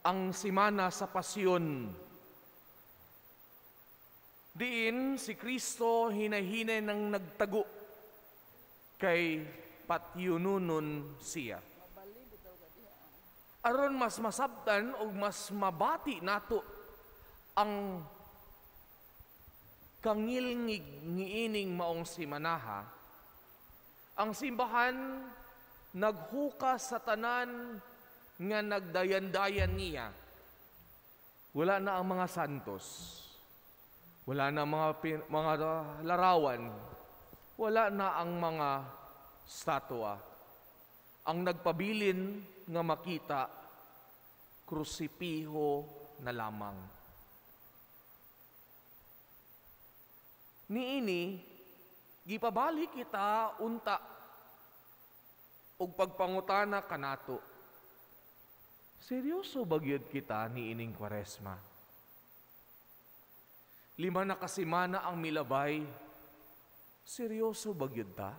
Ang Simana sa Pasyon. Diin si Kristo hinay-hinay nang nagtago kay patyununon siya. Aron mas masabtan o mas mabati nato ang kangilngig niining maong simanaha, ang simbahan naghukas sa tanan nga nagdayan-dayan niya. Wala na ang mga santos. Wala na ang mga larawan. Wala na ang mga statwa. Ang nagpabilin nga makita, krusipiho na lamang. Niini, gipabalik kita unta og pagpangutana kanato. Seryoso ba gyud kita niining Kwaresma? 5 na kasemana ang milabay. Seryoso ba gyud ta?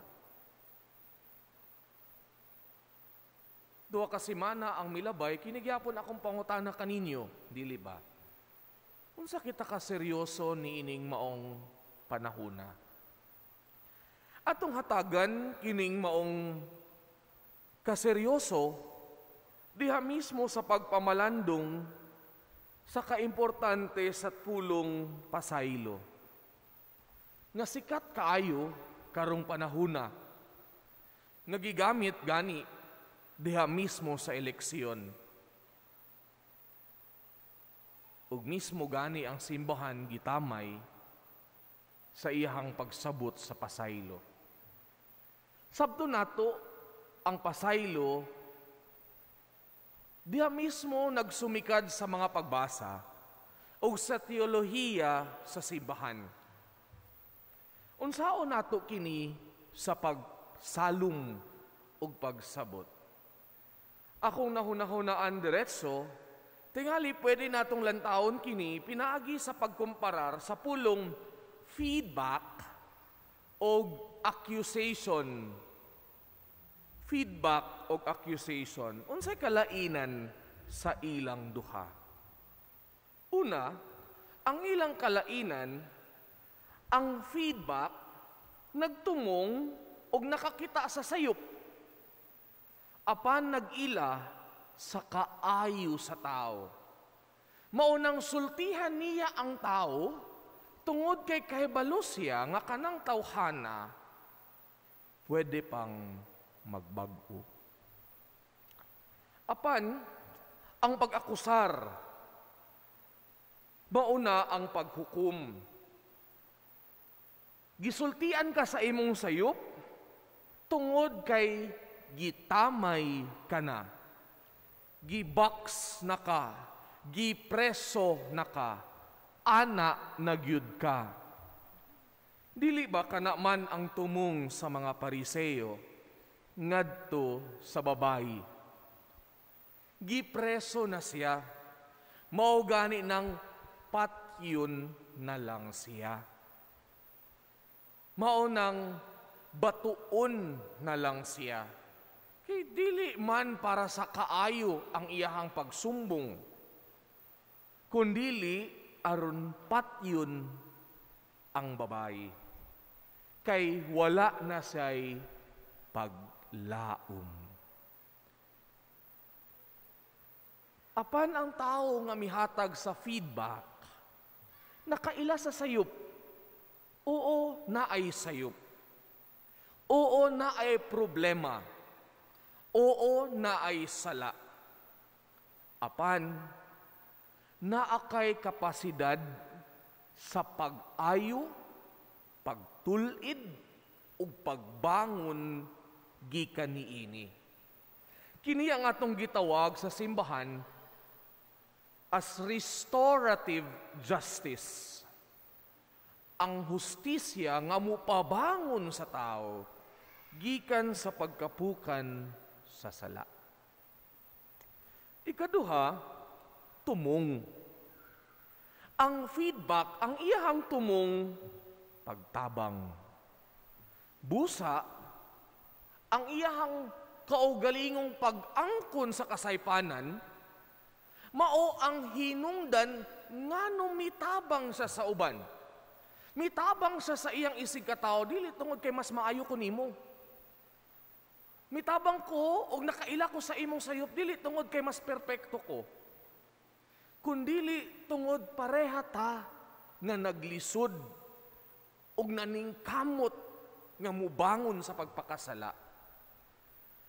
2 ka semana ang milabay, kinigyapon akong pangutana kaninyo, dili ba? Unsa kita ka seryoso niining maong panahona? Atong hatagan kining maong kaseryoso diha mismo sa pagpamalandong sa kaimportante sa pulong pasaylo. Nga sikat kaayo karong panahona, nga gigamit gani diha mismo sa eleksyon. Ug mismo gani ang simbahan gitamay sa iyahang pagsabot sa pasaylo. Sabto nato ang pasaylo diha mismo nagsumikad sa mga pagbasa o sa teolohiya sa simbahan. Unsaon nato kini sa pagsalum ug pagsabot? Akong nahunahunaan diretso, tingali pwede natong lantawon kini pinaagi sa pagkumparar sa pulong feedback o accusation. Feedback o accusation, unsay kalainan sa ilang duha? Una, ang ilang kalainan, ang feedback nagtumong og nakakita sa sayop apan nag-ila sa kaayo sa tao. Maunang sultihan niya ang tao tungod kay kahibalo siya nga kanang tawhana pwede pang magbag-o. Apan ang pag-akusar, mauna ang paghukom. Gisultian ka sa imong sayop tungod kay gitamay ka na, gibox na ka, gipreso na ka, ana na gyud ka. Dili ba kana man ang tumong sa mga Pariseo ngadto sa babayi? Gipreso na siya, mao gani nang patyon na lang siya. Mao nang batuon na lang siya. Kay dili man para sa kaayo ang iyahang pagsumbong, kundili aron patyon ang babayi. Kay wala na siya'y paglaom. Apan ang tao nga mihatag sa feedback, nakaila sa sayop. Oo, naay sayop. Oo, naay problema. Oo, naay sala. Apan, naa kay kapasidad sa pag-ayo, pagtulid, ug pagbangon gikan niini. Kini ang atong gitawag sa simbahan as restorative justice. Ang hustisya nga mopabangon sa tao gikan sa pagkapukan sa sala. Ikaduha, tumong. Ang feedback, ang iyahang tumong, pagtabang. Busa, ang iyahang kaugalingong pag-angkon sa kasaypanan, Mao ang hinungdan ngano mitabang siya sa uban. Mitabang siya sa iyang isig katao dili tungod kay mas maayo ko nimo. Mitabang ko og nakaila ko sa imong sayop dili tungod kay mas perpekto ko, kundili tungod pareha ta nga naglisod og naningkamot nga mubangon sa pagpakasala.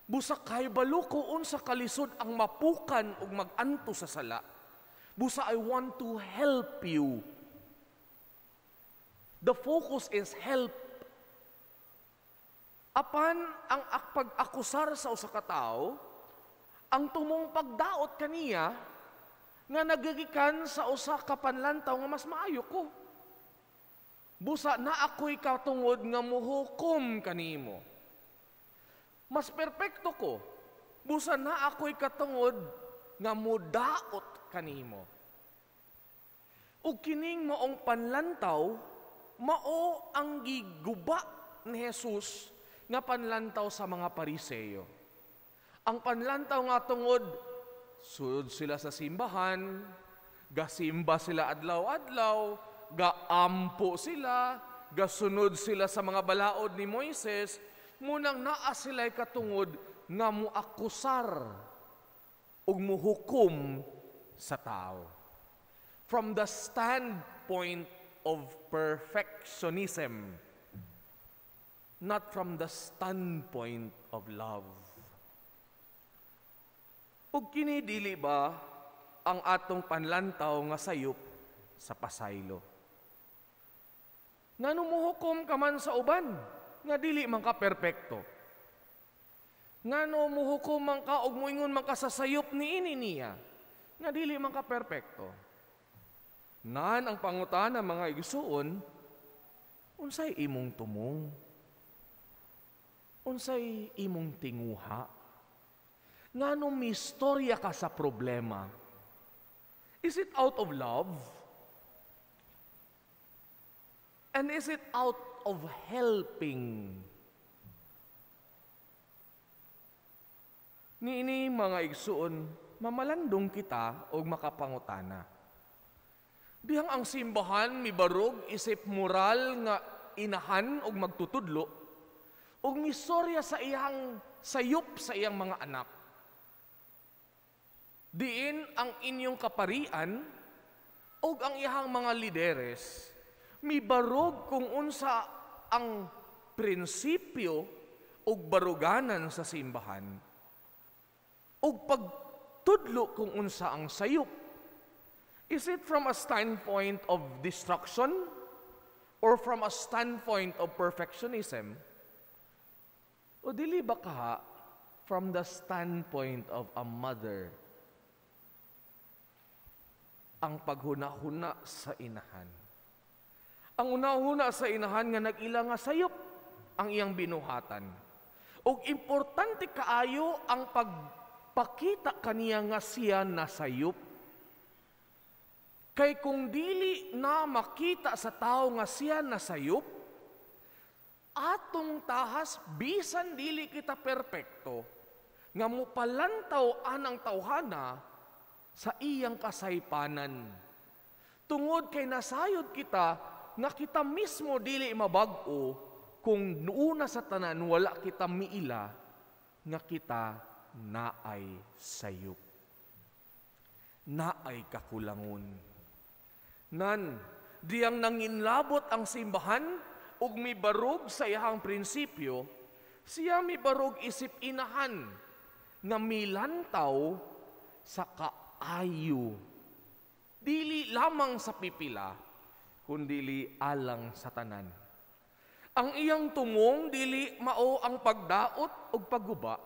Busa kahibalo ko unsa kalisod ang mapukan ug mag-anto sa sala. Busa I want to help you. The focus is help. Apan ang pag-akusar sa usa ka tawo, ang tumong pagdaot kaniya nga nagagikan sa usa ka panlantaw nga mas maayo ko. Busa na ako'y katungod nga muhukom kanimo. Mas perpekto ko. Busa na ako'y katungod nga mudaot kanimo. Ug kining maong panlantaw, mao ang giguba ni Jesus nga panlantaw sa mga Pariseyo. Ang panlantaw nga tungod sulod sila sa simbahan, gasimba sila adlaw-adlaw, gaampo sila, gasunod sila sa mga balaod ni Moises, munang naa sila'y katungod nga muakusar ug muhukom sa tao. From the standpoint of perfectionism, not from the standpoint of love. Ug kini dili ba ang atong panlantaw nga sayop sa pasaylo? Ngano muhukom ka man sa uban nga dili man ka perpekto? Ngano muhukom man ka og muingon man ka sa sayop niini niya nga dili man ka perpekto? Nan ang pangutana, mga igsuon, unsay imong tumong? Unsay imong tinguha? Ngano mistorya ka sa problema? Is it out of love? And is it out of helping? Niini, mga igsuon, mamalandong kita og makapangutana. Dihang ang simbahan mibarog isip moral nga inahan og magtutudlo og mistorya sa iyang sayop sa iyang mga anak. Diin ang inyong kaparian og ang iyang mga lideres mibarog kung unsa ang prinsipyo og baruganan sa simbahan og pagtudlo kung unsa ang sayop. Is it from a standpoint of destruction or from a standpoint of perfectionism? O dili ba kaha from the standpoint of a mother? Ang paghuna-huna sa inahan. Ang una-huna sa inahan nga nag-ila nga sayop ang iyang binuhatan. Og importante kaayo ang pagpakita kaniya nga siya nasayop. Kay kung dili na makita sa tao nga siya nasayop, atong tahas bisan dili kita perpekto, nga mupalantaw anang tawhana sa iyang kasaypanan. Tungod kay nasayod kita nga kita mismo dili mabag-o kung nuuna sa tanan wala kita miila nga kita naay sayop. Naay kakulangon. Nan, diyang nanginlabot ang simbahan ug mibarog sa iyang prinsipyo, siya mibarog isip inahan nga milantaw sa kaayo. Dili lamang sa pipila, kundili alang sa tanan. Ang iyang tumong dili mao ang pagdaot ug pagguba,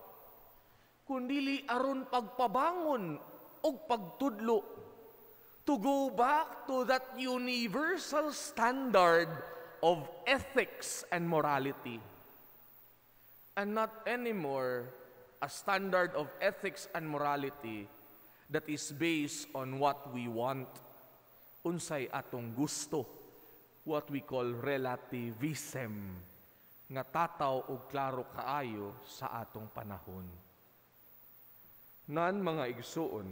kundili aron pagpabangon ug pagtudlo. To go back to that universal standard of ethics and morality. And not anymore a standard of ethics and morality that is based on what we want, unsay atong gusto, what we call relativism, nga tataw og klaro kaayo sa atong panahon. Nan, mga igsuon,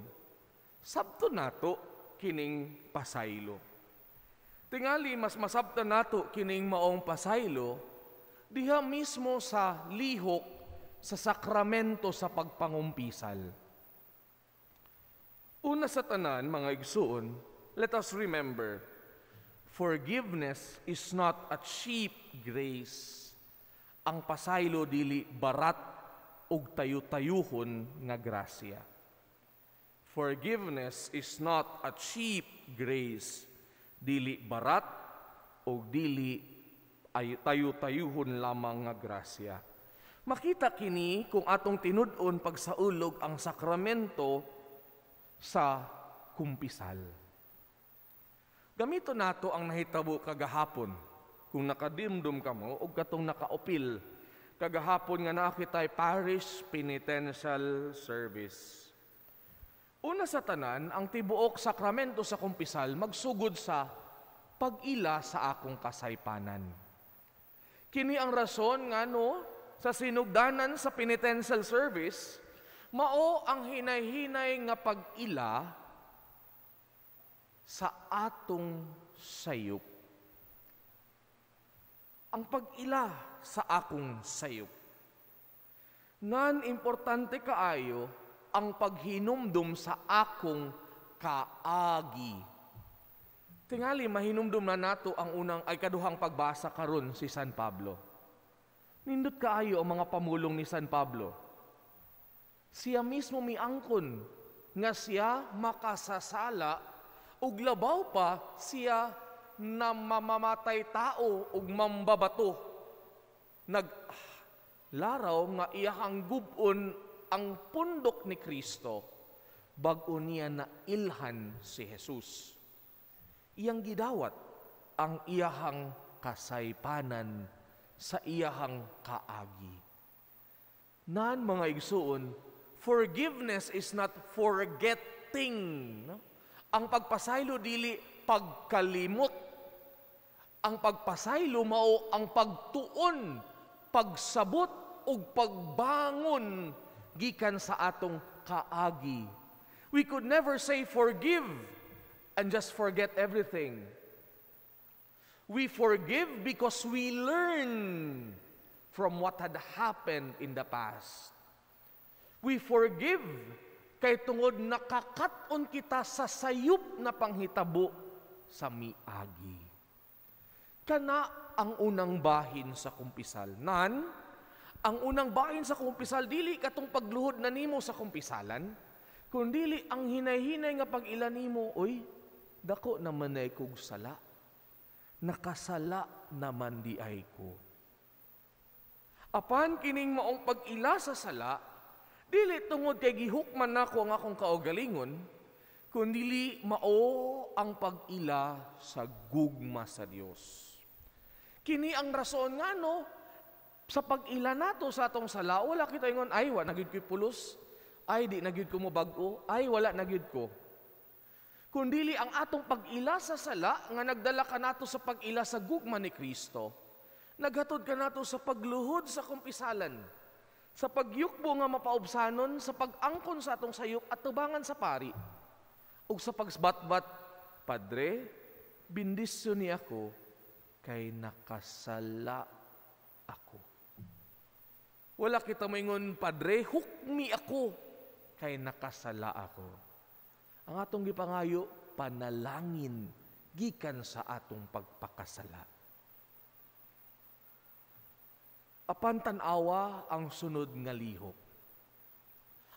Sabton nato kining pasaylo. Tingali mas masabtan nato kining maong pasaylo diha mismo sa lihok sa sakramento sa pagpangumpisal. Una sa tanan, mga igsuon, let us remember, forgiveness is not a cheap grace. Ang pasaylo dili barat ug tayo-tayuhon nga grasya. Forgiveness is not a cheap grace. Dili barat o dili ay tayo-tayuhon lamang nga grasya. Makita kini kung atong tinud-on pagsaulog ang sakramento sa kumpisal. Gamito nato ang nahitabo kagahapon. Kung nakadimdum kamo og katong nakaupil kagahapon nga naa kitay parish penitential service. Una sa tanan, ang tibuok sakramento sa kumpisal magsugod sa pag-ila sa akong kasaypanan. Kini ang rason ngano sa sinugdanan sa penitential service, mao ang hinay-hinay nga pag-ila sa atong sayop. Ang pag-ila sa akong sayop. Nan importante kaayo ang paghinumdum sa akong kaagi. Tingali mahinumdum na nato ang unang ay kaduhang pagbasa karon, si San Pablo. Nindot kaayo ang mga pamulong ni San Pablo. Siya mismo miangkon nga siya makasasala ug labaw pa, siya na mamamatay tao ug mambabato. Nag laraw nga iyahang gub-on ang pundok ni Kristo bag-o niya na ilhan si Jesus. Iyang gidawat ang iyahang kasaypanan sa iyahang kaagi. Nan, mga igsuon, forgiveness is not forgetting. No? Ang pagpasaylo dili pagkalimot. Ang pagpasaylo mao ang pagtuon, pagsabot ug pagbangon gikan sa atong kaagi. We could never say forgive and just forget everything. We forgive because we learn from what had happened in the past. We forgive kay tungod nakakat-on kita sa sayop na panghitabo sa miagi. Kana ang unang bahin sa kumpisal. Nan, ang unang bahin sa kumpisal dili katong pagluhod na nimo sa kumpisalan, kundili ang hinay-hinay nga pag-ila nimo, "Oy, dako naman ay kog sala. Nakasala naman di ay ko." Apan kining maong pag-ila sa sala, dili tungod kay gihukman nako ang akong kaugalingon, kundili mao ang pag-ila sa gugma sa Dios. Kini ang rason ngano sa pag-ila nato sa atong sala, wala kita ingon, "Ay, wa na gyud ko'y pulos, ay, di na gyud ko mobag-o, ay, wala na gyud ko." Kundili ang atong pag-ila sa sala nga nagdala kanato sa pag-ila sa gugma ni Kristo, naghatod kanato sa pagluhod sa kumpisalan, sa pagyukbo nga mapaubsanon, sa pag-angkon sa atong sayop at tubangan sa pari, ug sa pagsbatbat, "Padre, bendisyon ni ako kay nakasala ako." Wala kita moingon, "Padre, hukmi ako kay nakasala ako." Ang atong gipangayo, panalangin gikan sa atong pagpakasala. Apan tan-awa ang sunod nga lihok.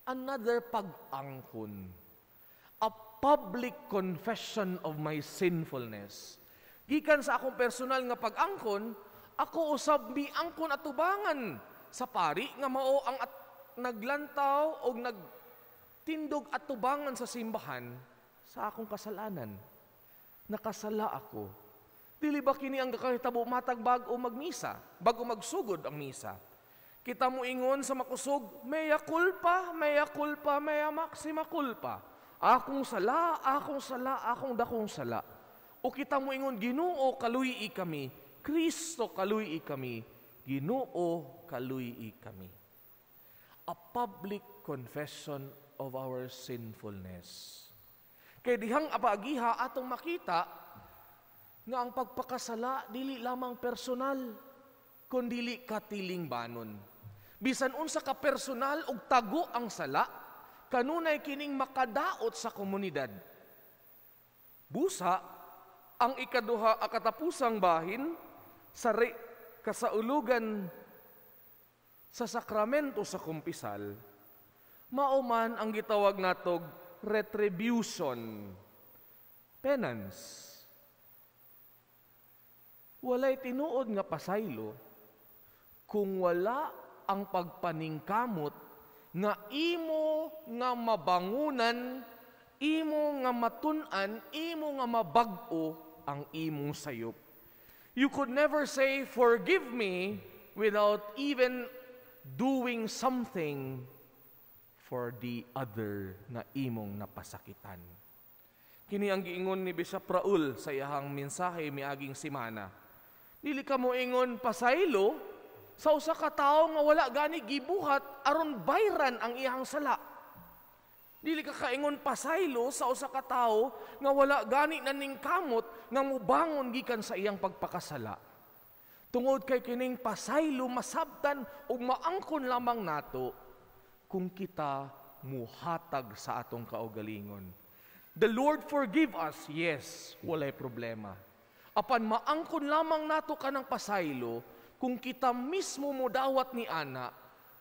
Another pag-angkon. A public confession of my sinfulness. Gikan sa akong personal nga pag-angkon, ako usab miangkon atubangan sa pari nga mao ang naglantaw o nagtindog atubangan sa simbahan sa akong kasalanan. Nakasala ako. Dili ba kini ang kakahitabo matag bag-o magmisa, bago magsugod ang misa? Kita mo ingon sa makusog, "Mea culpa, mea culpa, mea maxima culpa." Akong sala, akong sala, akong dakong sala. O kita mo ingon, "Ginoo, kaluy-i kami. Kristo, kaluy-i kami. Ginoo, kaluy-i kami." A public confession of our sinfulness. Kay dihang apagiha atong makita nga ang pagpakasala dili lamang personal, kundili katilingbanon. Bisan unsa ka personal ug tago ang sala, kanunay kining makadaot sa komunidad. Busa, ang ikaduha a katapusang bahin sa kasaulugan sa sakramento sa kumpisal, mao man ang gitawag natog retribution, penance. Walay tinuod nga pasaylo kung wala ang pagpaningkamot nga imo nga mabangunan, imo nga matun-an, imo nga mabag-o ang imong sayop. You could never say, "Forgive me," without even doing something for the other nga imong napasakitan. Kini ang giingon ni Bishop Raul sa iyahang mensahe miaging simana. Dili ka mo ingon pasaylo sa usa ka tawo nga wala gani gibuhat aron bayran ang iyang sala. Dili ka kaingon pasaylo sa usa ka tawo nga wala gani naningkamot nga mubangon gikan sa iyang pagpakasala. Tungod kay kining pasaylo masabtan ug maangkon lamang nato kung kita muhatag sa atong kaugalingon. The Lord forgive us, yes, walay problema. Apan maangkon lamang nato kanang pasaylo kung kita mismo modawat ni ana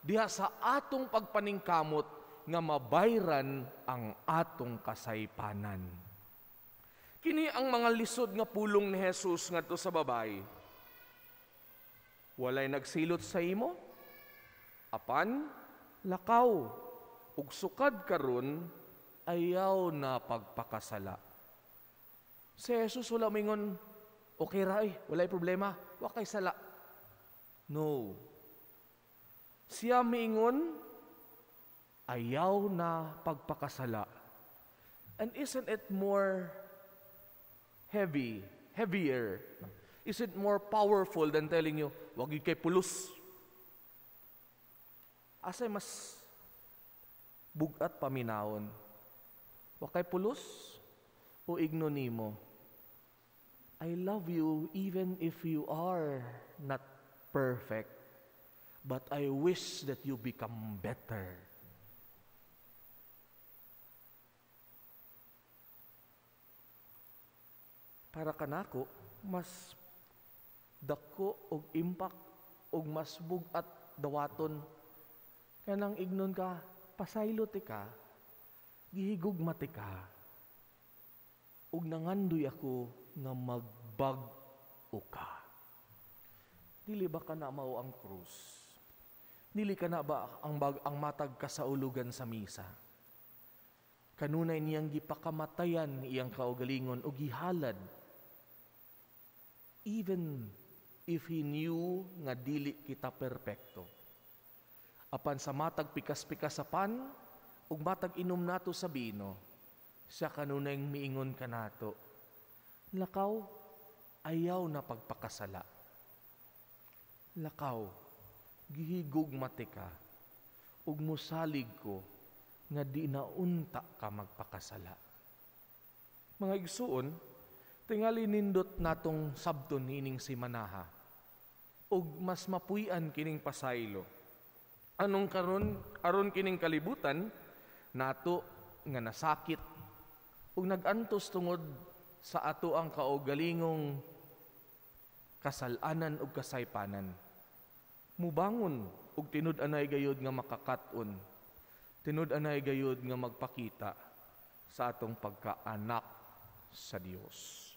diha sa atong pagpaningkamot nga mabayran ang atong kasaypanan. Kini ang mga lisod nga pulong ni Jesus ngadto sa babayi. Walay nagsilot sa imo, apan lakaw ug sukad karon ayaw na pagpakasala. Si Jesus wala mingon, "Okay ra eh, walay problema, wa kay sala." No. Siya miingon, "Ayaw na pagpakasala." And isn't it more heavy, heavier? Is it more powerful than telling you, "Wag kay pulos"? Asay mas bugat paminawon? Wa kay pulos o igno nimo, "I love you even if you are not perfect, but I wish that you become better"? Para kanako, mas dako og impact og mas bug-at dawaton kanang ignon ka, "Pasaylo ti ka, gihigugma ti ka, ug nangandoy ako nga magbag-o ka." Dili ba kana mao ang krus? Dili kana ba ang matag kasaulugan sa misa? Kanunay niyang gipakamatayan iyang kaugalingon o gihalad, even if he knew nga dili kita perpekto. Apan sa matag pikas-pikas sa pan ug matag inom nato sa bino, siya kanunay miingon kanato, "Lakaw, ayaw na pagpakasala. Lakaw, gihigugma ka, ug mosalig ko nga di na unta ka magpakasala." Mga igsuon, tingali nindot natong sabton niining simanaha, ug mas mapuy-an kining pasaylo. Anong karon aron kining kalibutan nato nga nasakit ug nag-antos tungod sa ato ang kaugalingong kasalanan ug kasaypanan. Mubangon ug tinud-anay gayud nga makakat-on. Tinud-anay gayud nga magpakita sa atong pagkaanak sa Dios.